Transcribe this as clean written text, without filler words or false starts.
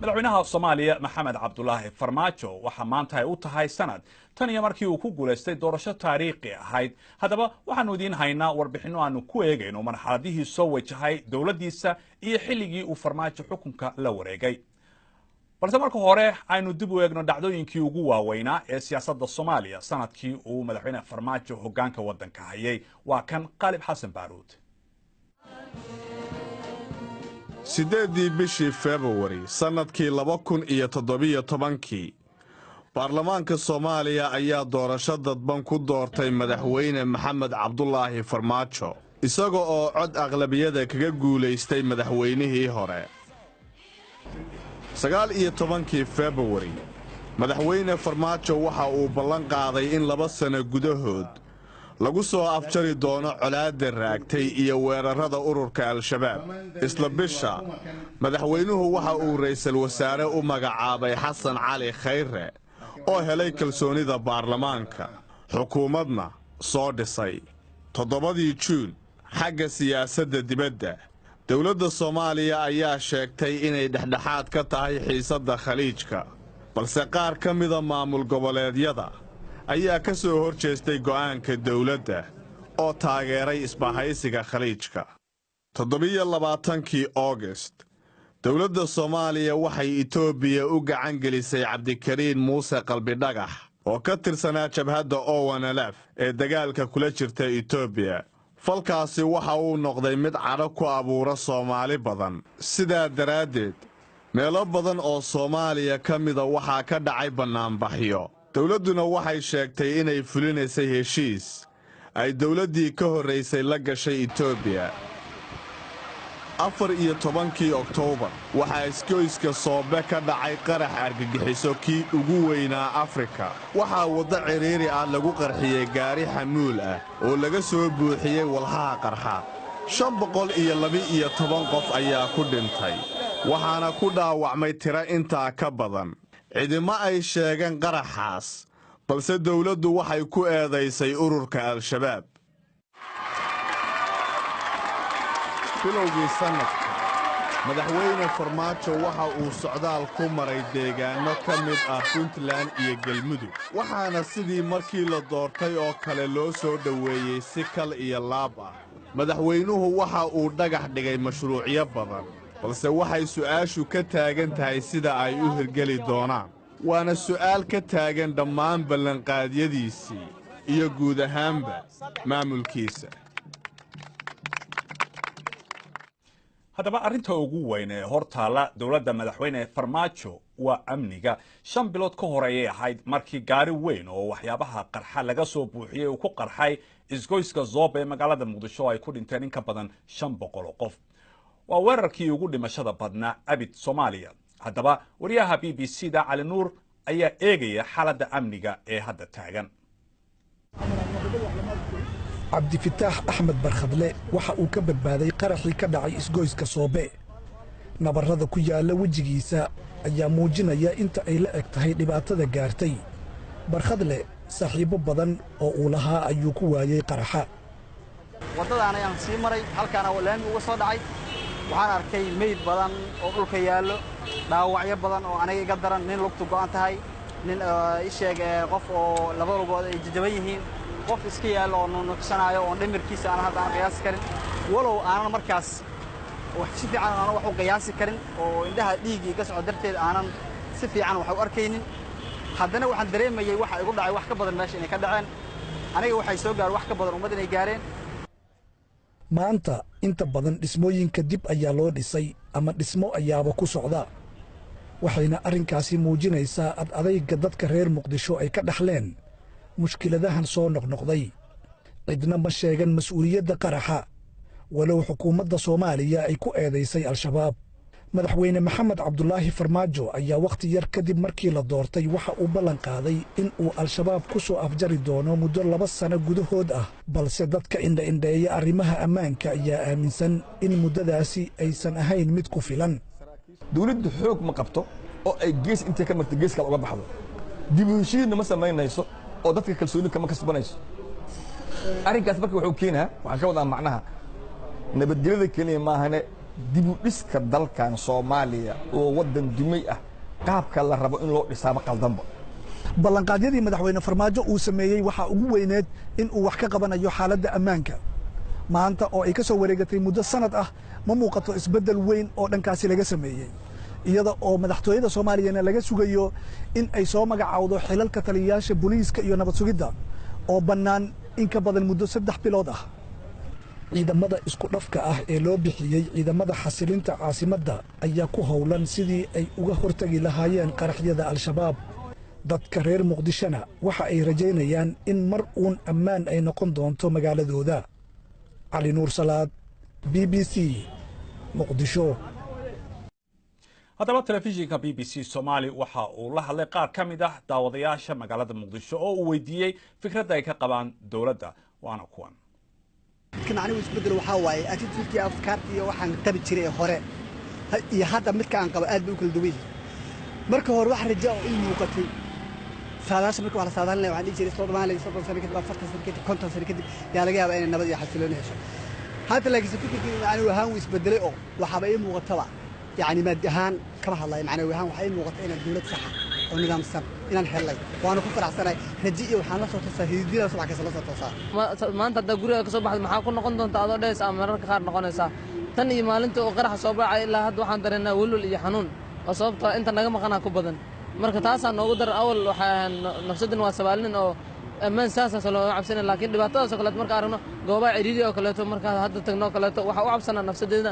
Madaxweynaha Soomaaliya Maxamed Cabdulaahi Farmaajo waxaa maanta ay u tahay sanad tan iyo markii uu ku guulaystay doorasho taariikhi ahayd. Haddaba waxaanu idiin haynaa warbixinno aanu ku eegayno marxaladihii soo wajahay dowladdiisa iyo xilligii uu Farmaajo xukunka la wareegay. Balse marka hore aynu dib u eegno dhacdooyinkii ugu waaweynaa ee siyaasadda Soomaaliya sanadkii uu madaxweyne Farmaajo hoggaanka waddanka hayay. Waa kan Qaalib Xasan Baaruud. 8-dii bishii Februari sannadkii 2017-kii, baarlamaanka Soomaaliya ayaa doorasho dadban ku doortay madaxweyne Maxamed Cabdulaahi Farmaajo, isaga oo cod aqlabiyada kaga guulaystay madaxweynihii hore. 19-kii Februari, madaxweyne Farmaajo waxa uu ballan qaaday in 2 sano gudahood lagu soo afjari doono colaadda raagtay iyo weerarrada ururka Al-Shabaab. Isla bisha, madaxweynuhu waxa uu ra'iisul wasaare u magacaabay Xasan Cali Khayre oo helay kalsoonida baarlamaanka, xukuumadna soo dhisay. 7-dii Juun, xagga siyaasadda dibadda, dowladda Soomaaliya ayaa sheegtay inay dhexdhexaad ka tahay xiisadda Khaliijka, balse qaar ka mida maamul goboleedyada ayaa ka soo hor jeestay go'aanka dowladda oo taageeray isbahaysiga Khaliijka. 27-kii Oogast, dowladda Soomaaliya waxay Itoobiya u gacan gelisay Cabdikariin Muuse Qalbidhagax oo ka tirsanaa jabhadda ONLF ee dagaalka kula jirta Itoobiya. Falkaasi waxa uu noqday mid cadho ku abuura Soomaali badan. Sidaa daraaddeed, meelo badan oo Soomaaliya ka mida waxaa ka dhacay bannaanbaxyo. Dowladduna waxay sheegtay inay fulinaysay heshiis ay dowladdii ka horraysay la gashay Itoobiya. 14-kii Oktoobar, waxaa isgoyska Soobe ka dhacay qarax argagixiso kii ugu weynaa Afrika. Waxaa waddo cidhiiri ah lagu qarxiyey gaari xamuul ah oo laga soo buuxiyey walxaha qarxa. 512 qof ayaa ku dhintay, waxaana ku dhaawacmay tiro intaa ka badan. Cidima ay sheegeen qaraxaas, balse dowladdu waxay ku eedaysay ururka Al-Shabaab. Bilowgii sannadka, madaxweyne Farmaajo waxa uu socdaal ku maray deegaanno ka mid ah Puntland iyo Galmudug, waxaana sidii markii la doortay oo kale loo soo dhoweeyey si kal iyo laab ah. Madaxweynuhu waxa uu dhagax dhigay mashruucyo badan, balse waxay su'aashu ka taagan tahay sida ay u hirgeli doonaan, waana su'aal ka taagan dhammaan ballanqaadyadiisii iyo guud ahaanba maamulkiisa. Haddaba arrinta ugu weyn ee hortaalla dowladda madaxweyne Farmaajo waa amniga. 5 bilood ka hor ayay ahayd markii gaari weyn oo waxyaabaha qarxa laga soo buuxiyey uu ku qarxay isgoyska Zooba ee magaalada Muqdisho oo ay ku dhinteen in ka badan 500 oo qof. Waa weerarkii ugu dhimashada badnaa abid Soomaaliya. Haddaba wariyaha BBC da Cali Nuur ayaa eegaya xaaladda amniga ee hadda taagan. Cabdifitaax Axmed Barkhadle waxa uu ka badbaaday qaraxii ka dhacay isgoyska Soobe. Nabarrada ku yaalla wejigiisa ayaa muujinaya inta ay la eg tahay dhibaatada gaartay. Barkhadle saaxiibbo badan oo uu lahaa ayuu ku waayey qaraxa. Waddadaan ayaan sii maray, halkaana laami uga soo dhacay. Waxaan arkay meyd badan oo dhulka yaallo, dhaawacyo badan oo aniga iga daran, nin lugtu go'an tahay, nin ii sheeg qof oo laba lugood ay jajaban yihiin, qof iska yaallo oo nunuxsanaayo oon dhimirkiisa aanan hadda aan qiyaasi karin, walow aanan markaas wax si fiican aanan wax u qiyaasi karin oo indhaha dhiiggii ka socdo darteed aanan si fiican wax u arkaynin. Haddana waxaan dareemayey waxa igu dhacay wax ka badan meesha inay ka dhaceen. Aniga waxay soo gaar wax ka badan ummad inay gaareen. Maanta inta badan dhismooyinka dib ayaa loo dhisay ama dhismo ayaaba ku socda, waxayna arrinkaasi muujinaysaa ad adayga dadka reer Muqdisho ay ka dhaxleen mushkiladahan soo noqnoqday. Cidna ma sheegan mas'uuliyadda qaraxa, walow xukuumadda Soomaaliya ay ku eedaysay Al-Shabaab. Madaxweyne Maxamed Cabdulaahi Farmaajo ayaa wakhti yar kadib markii la doortay waxa uu ballan qaaday in uu Al-Shabaab ku soo afjari doono muddo 2 sano gudahood ah, balse dadka indha-indheeya arrimaha ammaanka ayaa aaminsan in muddadaasi aysan ahayn mid ku filan. Dowladdu xoog ma qabto oo ay gees intay ka martay gees kale uga baxdo. Dib u heshiidna ma samaynayso oo dadka kalsooni kama kasbanayso. Arrinkaas marka wuxuu keenaa, waxaan ka wadaa macnaha nabadgelyada keliya maahane, Dibu dhiska dalkan Soomaaliya oo waddan dumay ah, qaabka la rabo in loo dhisaaba qaldanba. Ballanqaadyadii Madaxweyne Farmaajo uu sameeyey waxaa ugu weyneed in uu wax ka qabanayo xaaladda ammaanka. Maanta oo ay ka soo wareegatay muddo sanad ah, ma muuqato isbeddel weyn oo dhankaasi laga sameeyey, iyada oo madaxtooyada Soomaaliyana laga sugayo in ay soo magacaawdo xilalka taliyayaasha booliiska iyo nabad sugidda oo bannaan in ka badan muddo 3 bilood ah. Ciidamada isku dhafka ah ee loo bixiyey ciidamada xasilinta caasimadda ayaa ku howlan sidii ay uga hortagi lahaayeen qaraxyada Al-Shabaab. Dadka reer Muqdishona waxa ay rajaynayaan in mar uun ammaan ay noqon doonto magaaladooda. Cali Nuur Salaad, BBC, Muqdisho. Haddaba telefishinka BBC Somaali waxa uu la hadlay qaar ka mid ah daawadayaasha magaalada Muqdisho oo uu weydiiyey fikradda ay ka qabaan dowladda, waana kuwan. Midkan anigu isbeddel waxaa waaye attitude-kii, afkaartii iyo waxaan qabi jiray ee hore iyo hadda midka aan qabo aad bay u kala duwan yihiin. Marka hore wax raja oo ii muuqatay saadaasha, marka wax la saadaalinaya, waxaan dhihi jiray soo dhammaanaya 30 sano kadib, 40 sano kadib, 50 sano kadib yaa laga yaabaa inay nabad iyo xasilooni hesho. Hadda laakiinse fikirkii anigu ahaan wuu isbedelay oo waxaaba ii muuqataba, yacni maadi ahaan kama hadlayo, macnawi ahaan waxaa ii muuqata inaan dowlad saxa oo nidaamsan inaan helnay, waana ku faraxsanahay. Raji iyo waxaan la soo toosaa hididiyadaas, wax kasta la soo toosaa. Maanta haddaa guriga ka soo baxda, maxaa ku noqon doonta adoo dhees ama mararka qaar noqonaysaa. Tan iyo maalinta uu qaraxa soo baxay ilaa hadda waxaan dareennaa welwel iyo xanuun, oo sababtoo inta naga maqanaa ku badan. Marka taasaa noogu daran. Awal waxaa nafsadin waa sabaalinin oo ammaan saasaas looma cabsana, laakiin dhibaatadaas oo kaleeto marka aragno, goobaha cidhiidhi oo kaleeto markaa hadda tagno oo kaleeto, waxaa u cabsanaa nafsadeedna